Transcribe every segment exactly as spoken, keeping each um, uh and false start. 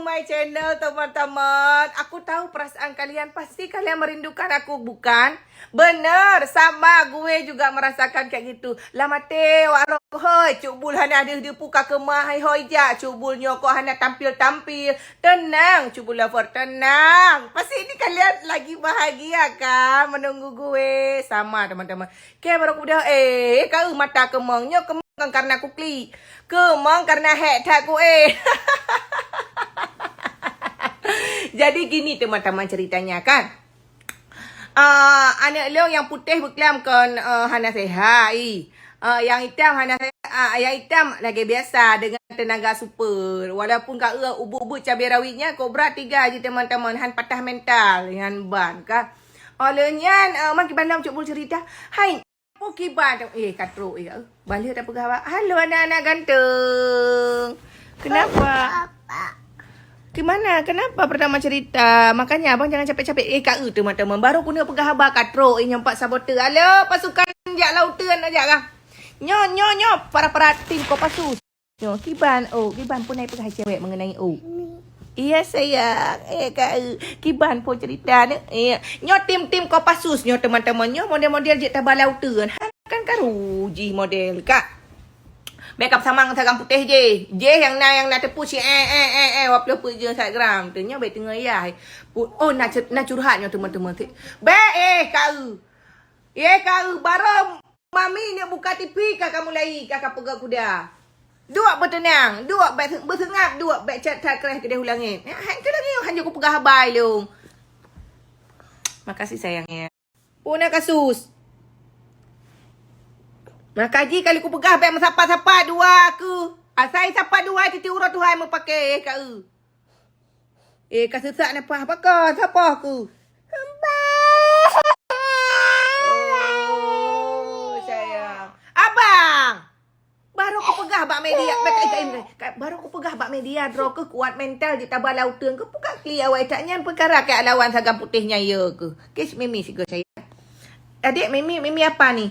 My channel, teman-teman. Aku tahu perasaan kalian. Pasti kalian merindukan aku, bukan? Bener, sama, gue juga merasakan kayak gitu. Lam até, wak rhot, hoi, Cuk Bul hana deuh dipuka keumah, hai hoi jak, Cuk Bul nyoe kok hana tampil-tampil. Tenang, Cuk Bul lover, tenang. Pasti ini kalian lagi bahagia kan, menunggu gue. Sama, teman-teman. Keu baroe kupeugah, eh, ka eu mata keumong. Nyoe keumong kan karena kuklik. Keumong karena hék that ku, eh. Jadi gini, teman-teman, ceritanya kan. Ah, aneuk lôn nyang putéh beuklam kon, eh, hana sehat, i. Eh, nyang itam hana sehat, ah, nyang itam lagèe biasa dengan tenaga super. Walaupun ka eu ubit-ubit cabai rawit nyan, kobra tiga ji, teman-teman, han patah mental, han ban ka. Óh lheueh nyan, eh, man kiban lom Cuk Bul cerita. Hai, Peue kiban, eh, ka trok, eh, ka eu. Balik dah peugah awak, "Halo, anak-anak ganteng. Kenapa? Gimana? Kenapa pertama cerita? Makanya abang jangan capek-capek." Eh, ka eu teman-teman. Baru keuneuk peugah haba ka trok, eh, nyoe pat saboteur. Halo, pasukan jak lauteun aja kah? Nyoe, nyoe, nyoe, para-para tim Kopassus. Nyoe, kiban, oh, kiban pun ai peugah cewek mengenai, oh. Iya, sayang. Eh, ka eu. Kiban pun cerita ni. Eh, nyoe tim-tim Kopassus nyoe, teman-teman. Nyoe model-model jeuet taba lauteun. Hai, kan karu jih model, Kak. Bèk ka peusamang sagang putéh jih. Jih nyang na, nyang na teupeu si, eh, eh, eh, eh, waploh peuet jeuet Instagram tu. Nyoe bèk teungoh yah. Pu-, oh, na cer-, na curhat nyoe, teman-teman. Bèk, eh, ka eu. Eh, ka eu, baru Mami neuk buka T V ka, ka mulai ka, ka peugah kuda. Duek beuteunang, duek bèk se-, beuseungab, duek bèk cat that kreh keudeh u langét. Ya, han keu lagèe nyoe, han jeuet kupeugah haba lôn. Makasih sayang, ya. Peue na kasus? Maka jih kali kupeugah bèk meusapa-sapa dua keuh. Asai sapa dua titi uroe Tuhan meupaké ka eu. Eh, ka seusak nafah. Pakon? Sapa keuh? Oh, sayang. Abang! Baru kupeugah bak media, bak, eh, eh, eh, baru kupeugah bak media, droe keuh kuat mental jeuet taba lauteun keuh. Peue ka klik awai that nyan peukara keu lawan sagang putéh nyan, ya keuh. Kes Mimi sigoe, sayang. Adik, Mimi, Mimi apa ni?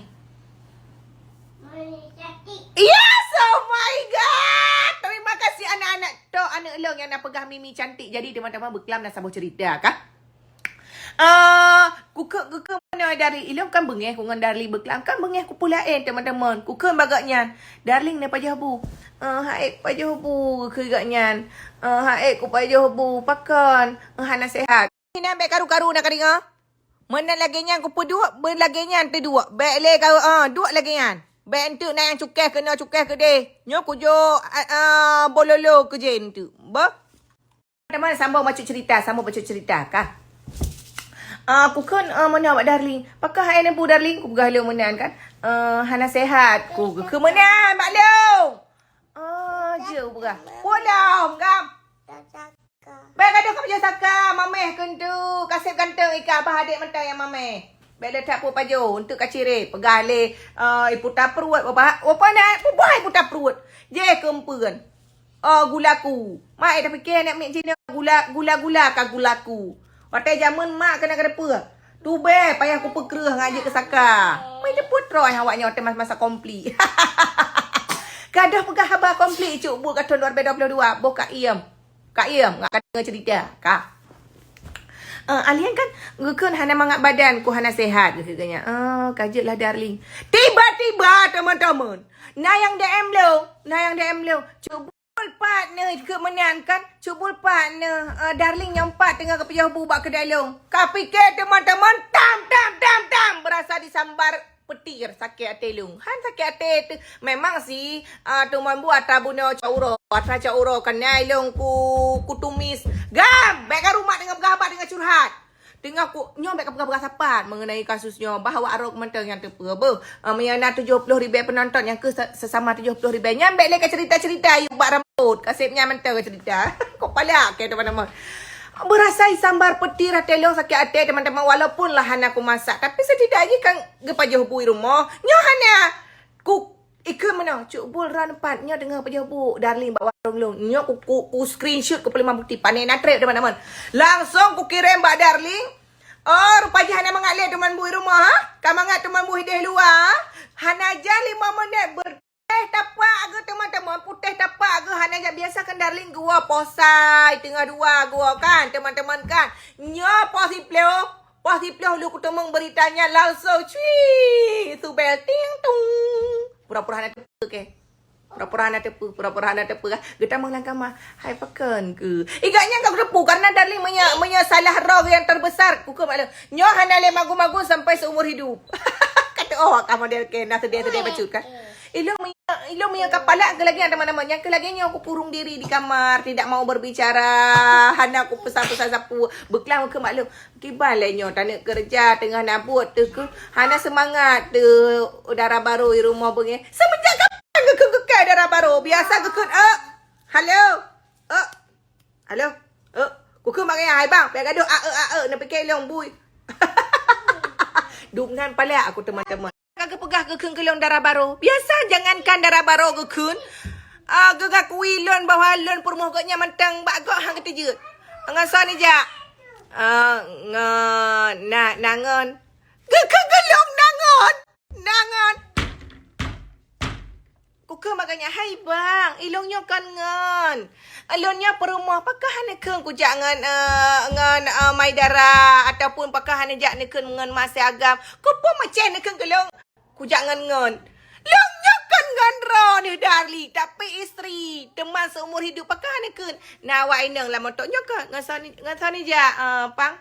Yes, oh my God! Terima kasih anak-anak. Tok aneuk lôn nyang na peugah Mimi cantik. Jadi, teman-teman, beuklam na saboh cerita, kah? Ah, kukheun, kukheun meunoe Darling. Ilôn kan beungèh ku ngon Darling beuklam. Kan beungèh kupeulaén, teman-teman. Kukheun bak gobnyan, "Darling, na pajoh bu." "Eh, ha'ék pajoh bu," kheun gobnyan. "Eh, ha'ék kupajoh bu." "Pakon?" "Eh, hana sehat." Inan bèk karu-karu na kadeungö. Meunan lagèe nyan kupeuduek, beulagèe nyan teuduek. Bèk lé ka, ah, duek lagèe nyan. Bèk enteuk na nyang cukéh keunoe, cukéh keudeh. Nyoe kujok, ah, ah, bololo keujén enteuk. Beuh. Teman, sambung bacut cerita, sambung bacut cerita, kah? Ah, kukheun, ah, meunan bak Darling. "Pakon hai neubu, Darling?" Kupeugah lé meunan kan. Ah, "Hana sehat." Ku, kukheun meunan bak lôn. Ah, jeuet kupeugah. Pulang, gam. Bèk gadoh ka pajoh saka, mamèh keuh tu. Kaseb ganteng ika, bah adék mantong nyang mamèh. Bèk le that peue pajoh, enteuk ka cirét. Peugah lé, eh, iputa pruet, wapa, wapa na, peue bah iputa pruet. Jeh keumpeuen. Oh, gula ku. Mai tapiké aneuk miet Cina, gula, gula-gula ka gula ku. Watèe jameun mak keuneuk ka teupeue. Tubèe payah kupeukreueh ngon jeuet keu saka. Mai teupeue troh awak nyoe watèe masa-masa konflik. Gadoh peugah haba konflik Cuk Bul ka thôn dua ribu dua puluh dua. Boh ka iem. Ka iem, nggak ka deungoe cerita, ka. Eh, alien kan, geukheun hana mangat badan, ku hana sehat, geukheun nyan. Eh, ka jeuet lah, Darling. Tiba-tiba, teman-teman, na nyang D M lôn, na nyang D M lôn. Cuk Bul pat neuh, keu meunan kan, Cuk Bul pat neuh, eh, Darling nyang pat teungoh geupajoh bu bak keudè lôn. Ka pike, teman-teman, tam, tam, tam, tam, berasa disambar petir, sakét até lôn. Han sakét até teuh. Memang si, ah, teuma bu atra bunoe cot uroe. Atra cot uroe keunan lôn ku, kutumis. Gam! Bèk ka rumak teungoh peugah haba, teungoh curhat. Teungoh ku, nyoe bèk ka peugah-peugah sapat mengenai kasus nyoe. Bah awak rhot mantong nyang teupeue. Beuh, ah, meunyoe na tujoh ploh ribèe penonton nyang keu se-, sesama tujoh ploh ribèe. Nyan bèk lé ka cerita-cerita yue bak rambôt. Kaseb nyan mantong ka cerita. Kok palak ke teman-teman. Berasa isambar petir até lôn, sakét até, teman-teman. Walaupun lah hana kumasak, tapi setidaknya kan geupajoh bu i rumoh. Nyoe hana. Ku ikheun meunoe, Cuk Bul ron pat, nyoe teungoh pajoh bu, Darling bak warong lôn. Nyoe ku, ku, ku screenshot, ku peuleumah bukti, pane na trép, teman-teman. Langsung kukirém bak Darling. Oh, rupa jih hana mangat lé teuma bu i rumoh, ha? Ka mangat teuma bu idéh luwa, ha? Hana jan lima menit ber- Putéh tapak geuh, teman-teman, putéh tapak geuh hana jak biasa. Biasa kan darling geuwoe poh sai, teungoh dua geuwoe kan, teman-teman kan. Nyoe poh siplôh, poh siplôh lheueh kuteumeung beurita nyan langsong cui, subel ting tung. Pura-pura hana teupeue keh. Pura-pura hana teupeue, pura-pura hana teupeue. Geutamong lam kama. Hai pakon keuh. Igak nyan ka kuteupeue karena darling meunyoe, meunyoe salah roh yang terbesar, kukeuh maklum. Nyoe hana lé magun-magun sampai seumur hidup. Kata oh ka model keh, nah sedih-sedih bacut kan. Ilong Ilong meunyoe ka palak keuh lagèe nyan teman-teman. Nyang keuh lagèe nyoe kukurung diri di kamar, tidak mau berbicara, hana kupeusan-peusan sapeue. Beuklam keuh maklum. Kiban lé nyoe taneuk keureuja teungoh na buet teuh keuh. Hana seumangat teuh dara barô di rumoh beungèh. Seumeunjak kapan geukheun-geukheun dara barô? Biasa geukheun, "Eh, halo. Eh, halo. Eh, kukheun mak ngaya, hai bang, payah gadoh, a, e, a, e, neupike lôn bui." Dum nan palak aku teman-teman. Ka geupeugah geukheun keu lôn dara barô. Biasa jangankan dara barô geukheun, ah, geugakui lôn bahwa lôn peurumoh gobnyan mantong bak gob han geuteujeuet. Ngon soe neujak? Ah, ngon na-, nangon. Geukheun keu lôn nangon. Nangon. Kukheun bak gobnyan, "Hai bang, ilong nyoe kon ngon. Ilong nyoe peurumoh, pakon hana kheun kujak ngon, eh, ngon, eh, mai dara ataupun pakon hana jak neukheun ngon ma si agam? Keupeue meuceh neukheun keu lôn?" Kujak ngon-ngon. Lôn nyoe kon ngon droeneuh darling, tapi istri, teuma seumur hidup pakon hana kheun. Na awak inong lam moto nyoe kon ngon soe ni-, ngon soe neujak, eh, pang?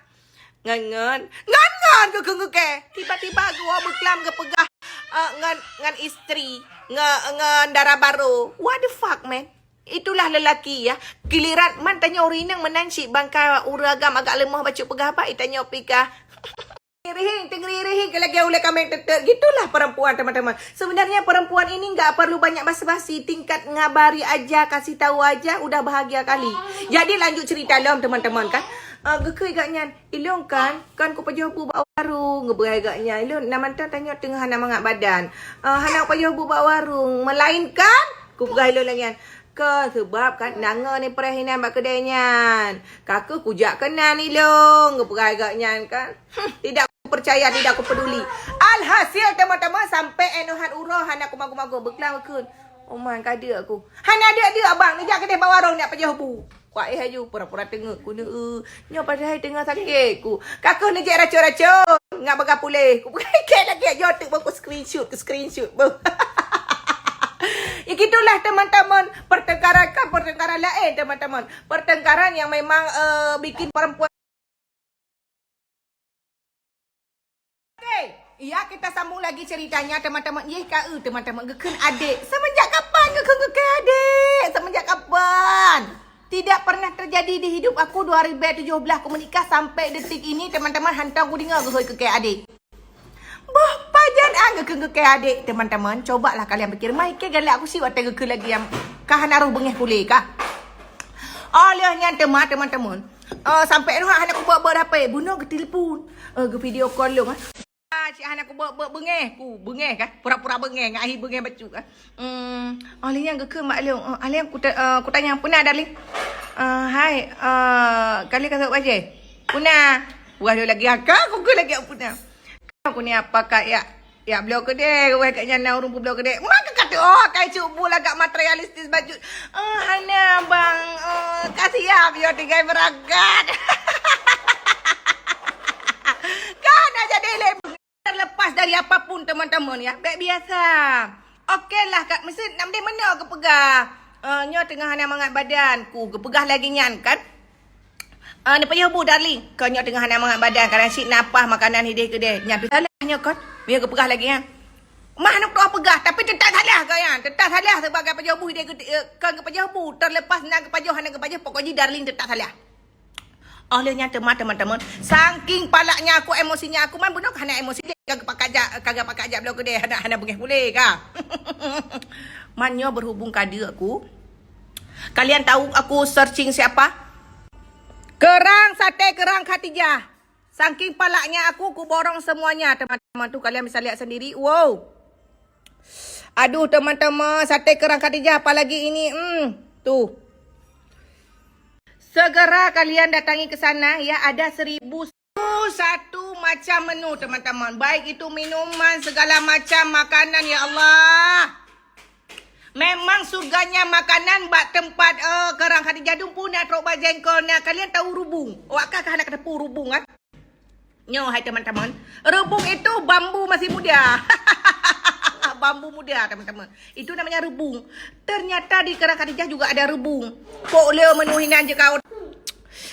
Ngon-ngon. Ngon-ngon geukheun-geukheun. Tiba-tiba geuwoe beuklam geupeugah, eh, ngon, ngon istri, ngon, ngon dara barô. What the fuck, man? Itulah lelaki, ya. Giliran man tanyoe ureueng inong meunan cit bangka ureueng agam agak leumoh bacut peugah apa, i tanyoe pih ka. Rihing, ting rihing, ke lagèe ulèe kaméng teuteuet. Gitulah perempuan, teman-teman. Sebenarnya perempuan ini nggak perlu banyak basa-basi. Tingkat ngabari aja, kasih tahu aja, udah bahagia kali. Jadi lanjut cerita lom, teman-teman, kan. Ah, geukheun gobnyan, "Ilong kan, kan kupajoh bu bak warong," geupeugah gobnyan. "Ilong na mantong tanyoe teungoh hana mangat badan. Ah, hana kupajoh bu bak warong. Melainkan," kupeugah ilong lagèe nyan. Ka, seubab kan, nangon ipreh inan bak keudè nyan. Ka keuh kujak keunan ilong, geupeugah gobnyan kan. Hmm, tidak kupercaya, tidak kupeduli. Alhasil, teman-teman, sampai inohan uroe hana kumagu-magu. Beuklam geukheun, "Oh man, ka deuk ku." "Hana deuk-deuk, abang. Neujak keudeh bak warong, neujak pajoh bu." Kuaéh aju, pura-pura teungeut ku neu-eu. Nyoe padahai teungoh sakét ku. Ka keuh neujak racôn-racôn ngon baga puléh. Kupeugah kèe lagèe nyoe teuk, bah ku screenshot, ku screenshot beuh. Ya gitulah teman-teman, pertengkaran kan pertengkaran laén teman-teman. Pertengkaran yang memang, eh, bikin perempuan. Oke, ya kita sambung lagi ceritanya teman-teman. Yeh ka eu teman-teman geukheun adek. Semenjak kapan geukheun-geukheun adek? Semenjak kapan? Tidak pernah terjadi di hidup aku, dua ribu tujuh belas ku menikah sampai detik ini, teman-teman, hantom kudeungoe geukheun-geukheun adek. Boh pajan an geukheun-geukheun adek, teman-teman. Cobalah kalian pikir, mai kèe galak aku sit watèe geukheun lagèe nyan ka hana roh beungèh puléh kah? Oh lheueh nyan teuma, teman-teman. Oh, sampai nyoe hana kubeuet-beuet H P, bunoe geutelepon. Eh, geuvideo call lom, ah. Ah, cit hana kubeuet-beuet beungèh, ku beungèh kah? Pura-pura beungèh, ngon ahi beungèh bacut kah? Hmm, oh lheueh nyan geukheun bak lôn. Oh, lheueh nyan kuta-, eh, kutanyong, "Peue na, darling?" "Eh, hai, eh, kali ka sôk bajèe?" "Peue na?" Wah, lôn lagèe ka, ku lagèe peue na. Ku ni apa ka ya? Ya bloe keudeh, weh kat nyan na ureueng peubloe keudeh. Maka kata, oh, kai cuk bu lagak materialistis bacut. Oh, hana bang. Oh, ka siap yo tinggai beuragat. Kan aja deh leh. Terlepas dari apapun teman-teman ya. Baik biasa. Okey lah Kak Mesin, nak mending mana ke peugah? Uh, nyoe tengah hana mangat badan ku, ke peugah lagi nyan kan? Ah, neupajoh bu, darling. Kon nyoe teungoh hana mangat badan, kadang cit na paih makanan hideh keudeh. Nyan pih salah nyoe kon. Meunyoe geupeugah lagèe nyan. Mah hana kuteupeu peugah, tapi teutap salah kon nyan. Teutap salah sebagai pajoh bu hideh keudeh, eh, kon geupajoh bu. Terlepas na geupajoh, hana geupajoh, pokok jih darling teutap salah. Oh lheueh nyan teuma, teman-teman. Saking palaknya aku, emosinya aku, man bunoe hana emosi deh. Kagak pakat jak, kagak pakat jak bloe keudeh, hana, hana beungèh puléh ka. Man nyoe berhubung ka deuk aku. Kalian tahu aku searching siapa? Kerang, sate kerang Khadijah. Saking palaknya aku, kuborong semuanya. Teman-teman tu kalian bisa lihat sendiri. Wow. Aduh, teman-teman, sate kerang Khadijah apalagi ini. Hmm, tuh. Segera kalian datangi ke sana ya, ada seribu satu macam menu, teman-teman. Baik itu minuman, segala macam makanan, ya Allah. Memang surganya makanan bak tempat, eh, Karang Khadijah Dumpu na trok bak jengkol na. Kalian tahu rubung? Awak kah hana kateupeue rubung kan? Nyoe hai teman-teman. Rubung itu bambu masih muda. Bambu muda, teman-teman. Itu namanya rubung. Ternyata di Karang Khadijah juga ada rubung. Kok le menu hinan je kau.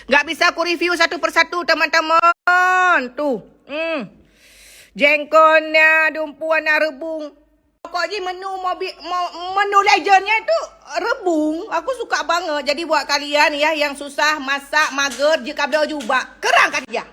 Gak bisa ku review satu persatu, teman-teman. Tuh. Hmm. Jengkol na, dumpu na, rubung. Pokok jih menu mobi-, mo-, menu legend-nya itu rebung. Aku suka banget. Jadi buat kalian ya yang susah masak, mager, jika beliau jubak, Karang Khadijah.